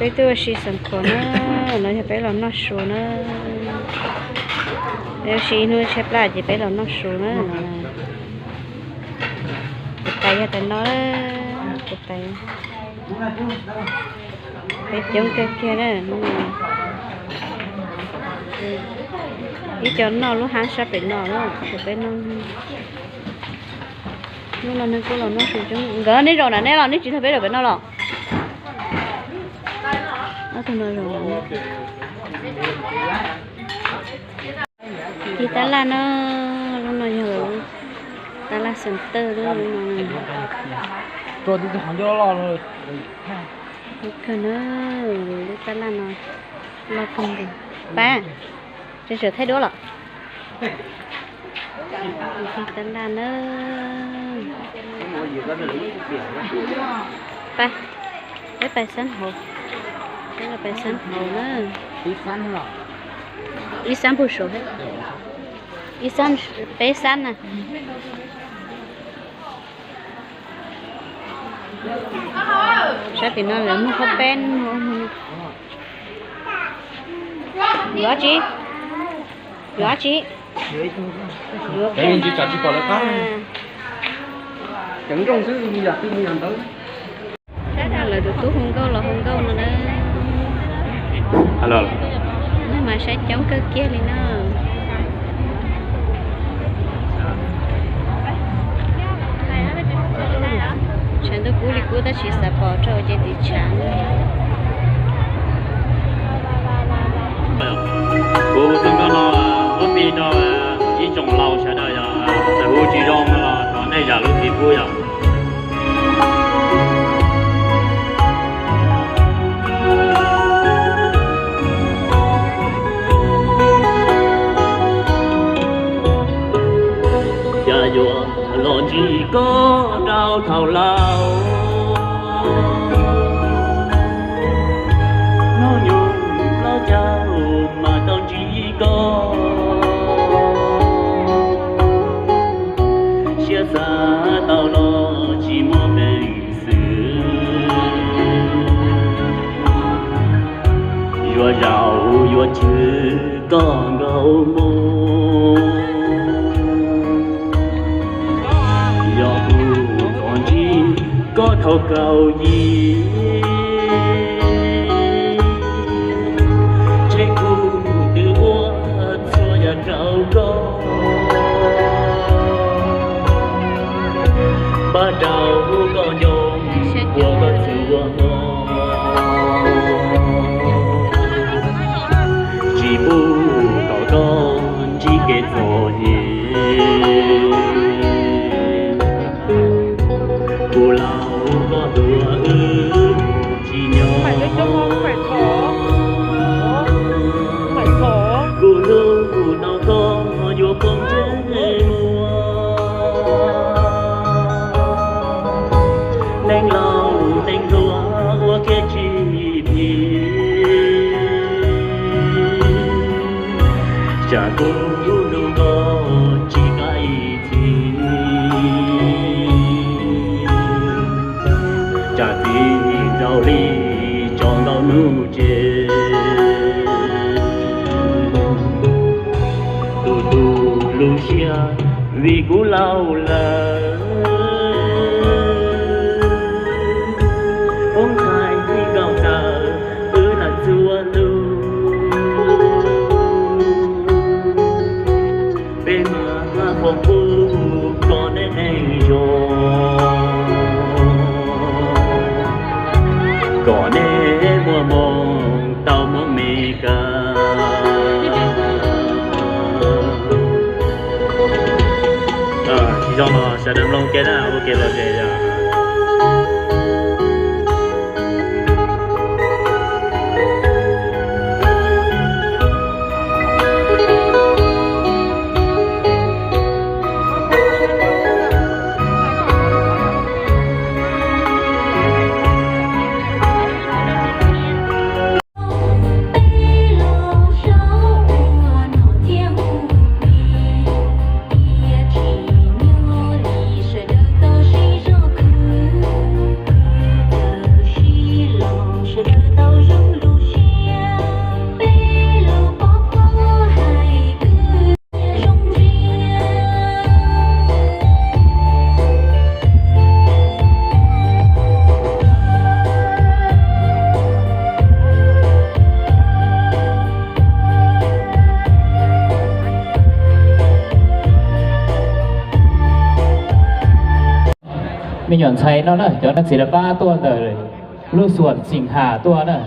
Peb twb ua si xeem khuam na, no yog peb los noj su na. Peb ua si ib hnub tshaib plab ces peb los noj su na. Tus tais yog tais no, tus tais. Peb coob kawg kiag na. Ib co noj lub hab sab pem no, peb noj. Hnub no neeg kuj los noj su coob. Nkawd nej zaum na, nej los nej tsis nrog peb zaum pem no los? Ob tug no zaum. Ib tab laj no, lub no yog tab laj center lub no. Kawg na, lub tab laj no loj kawg nkaus. Pab, tseem thaij duab los? Tab laj na. Pab, peb pais xab hauv, peb los pais xab hauv na. Ib xab puag saud, ib xab, peb xab na. Sab tim no lawv muag qhob peb, muag, muag. Yuav dab tsi? Yuav dab tsi? Yuav, tsis pom lawv qab. Lawv tus tub hu nkauj los hu nkauj no na. Nej mas saib coob kawg kiag li na. Tshav ntuj kub li kub tab sis xav pom rau ces tiv tshav. Kuv hu nkauj no, kuv pib rau ib tsoom laus sawv daws yog txawm hu tsis zoo no los thov nej zam lub txim pub yom. Cas yuav los ntsib koj rau thaum laus, hnub nyoog plaub caug mas tau ntsib koj, siab xav tau los tsis muaj peev xwm, yuav zaum yuav chwv koj nkaus mus. Yog kuv txom nyem koj thaum kaum yim, ntshe kuv twb ua txhua yam rau koj, pab rau koj nco ua koj txhua hmo. Tsis pub tau koj ntsib kev txom nyem, kuv laus koj tuag wb tsis nyob. Kuv hlub kuv no koj yuav poob ntsej muag. Neeg laus neeg hluas ua kev tsis phim, tsam kuv hlub koj tsis kav txim, tsam txim nraug hli tso ntau hnub tsev. Tu tu lub siab vim kuv laus lawm, poob nthaig nkaus tawm wb lawm txhua lub. Peb mas foom pub kom nej neeg zoo, kom nej muaj hmoo tau mus Mes Kas. Tsis zoo los sawv daws mloog ke na, ua ke los ze yom. Nyuam ntxhais no na, cov neeg txiv lawv pab tuaj ntawm lub xuam Xeem Has tuaj na.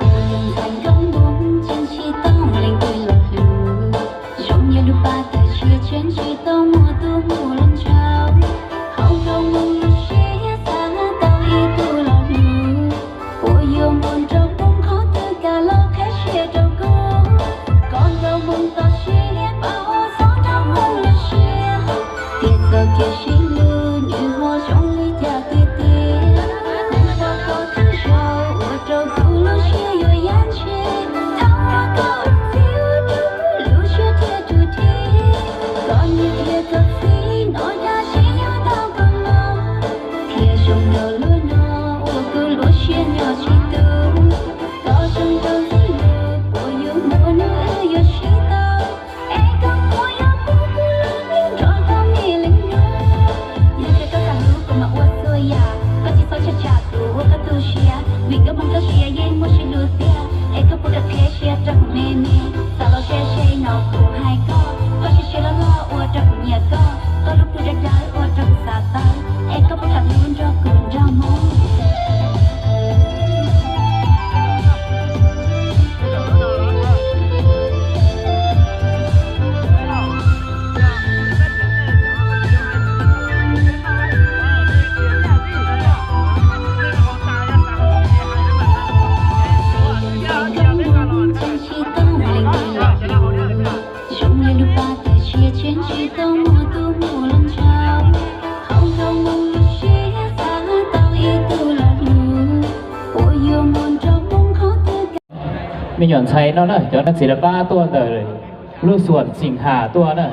Kuv yog ntxhais nkauj Hmoob, tseem tsis tau muaj leej twg los hlub. Zoo yog lub paj tawg siab, tseem tsis tau muaj tus mus los ntshaw. Hauv nkauj Hmoob lub siab xav tau ib tug los hlub. Puas yuav mus nrog Hmoob qhov twg kam los qhia siab rau kuv. Koj nkauj Hmoob toj siab pab ua txhob nrog Hmoob lub siab. Tiam txoj kev sib hlub nws ho zoo li cas tiag tiag. Kuv nrog koj thawj zaug ua rau kuv lub siab yuav yaj ntshis. Thov koj ua txiv ua rau kuv lub siab thiaj tu thiab. Koj niam thiab koj txiv hnov dab tsi yuav tau koj los. Thiaj zoo nraug luaj no ua kuv lub siab nyob tsis tus. Koj zoo nraug txij lug puas yuav muaj hnub wb yuav sib tau. Es koj puas yuav pub kuv lub neej nrog koj me leej nus? Yog tias koj kam hlub kuv mas ua txhua yam, koj tsis txhob tshaj tsham kuv ua koj tu siab, vim nkauj Hmoob toj siab yeej muaj sib hlub tiag. Es koj puas kam qheb siab rau kuv me me? Xav los saib seb no kuv hais koj, koj siab siab loj loj ua rau kuv nyiam koj, koj lub plhu dawb dawb ua rau kuv xav tau. Es koj puas kam hlub nrog kuv nrog Hmoob? Zoo li lub paj tawg siab, tseem tsis tau muaj tus mus los ntshaw. Hauv nkauj Hmoob lub siab xav tau ib tug los hlub. Puas yuav mus nrog Hmoob qhov twg kam. Me nyuam ntxhais no na, cov neeg txiv lawv pab tuaj ntawm lub xuam Xeem Has tuaj na.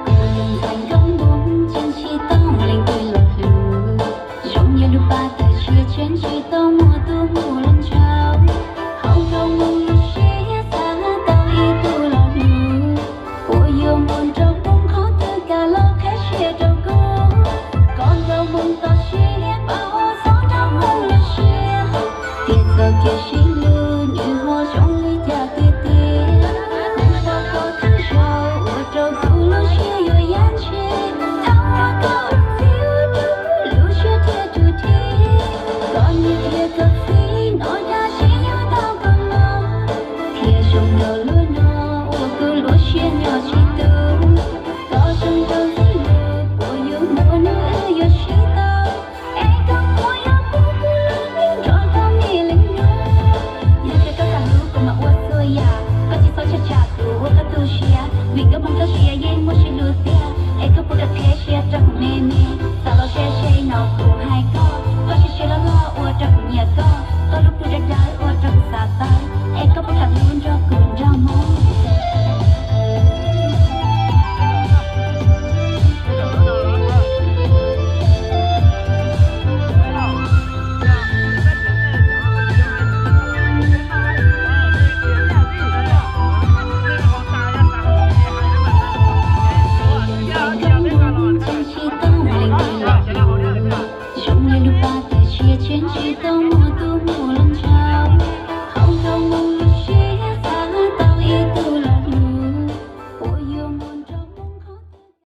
Kuv yog ntxhais nkauj Hmoob, tseem tsis tau muaj leej twg los hlub. Zoo yog lub paj tawg siab, tseem tsis tau muaj tus mus los ntshaw. Hauv nkauj Hmoob lub siab xav tau ib tug los hlub. Puas yuav mus nrog Hmoob qhov twg kam los qhia siab rau kuv. Koj nkauj Hmoob toj siab pab ua txhob nrog Hmoob lub siab. Tiam txoj kev sib hlub nws ho zoo li cas tiag tiag. Kuv nrog koj thawj zaug ua rau kuv lub siab yuav yaj ntshis. Thov koj ua txiv ua rau kuv lub siab thiaj tu thiab. Koj niam thiab koj txiv hnov dab tsi yuav tau koj los. Thiaj zoo nraug luaj no ua kuv lub siab nyob tsis tus. Koj zoo nraug txij lug puas yuav muaj hnub wb yuav sib tau. Es koj puas yuav pub kuv lub neej nrog koj me leej nus? Yog tias koj kam hlub kuv mas ua txhua yam, koj tsis txhob tshaj tsham kuv ua koj tu siab, vim nkauj Hmoob toj siab yeej muaj sib hlub tiag. Es koj puas kam qheb siab rau kuv me me? Xav los saib seb no kuv hais koj, koj siab siab loj loj ua rau kuv nyiam koj, koj lub plhu dawb dawb ua rau kuv xav tau. Es koj puas kam hlub nrog kuv nrog Hmoob? Zoo li lub paj tawg siab, tseem tsis tau muaj tus mus los ntshaw.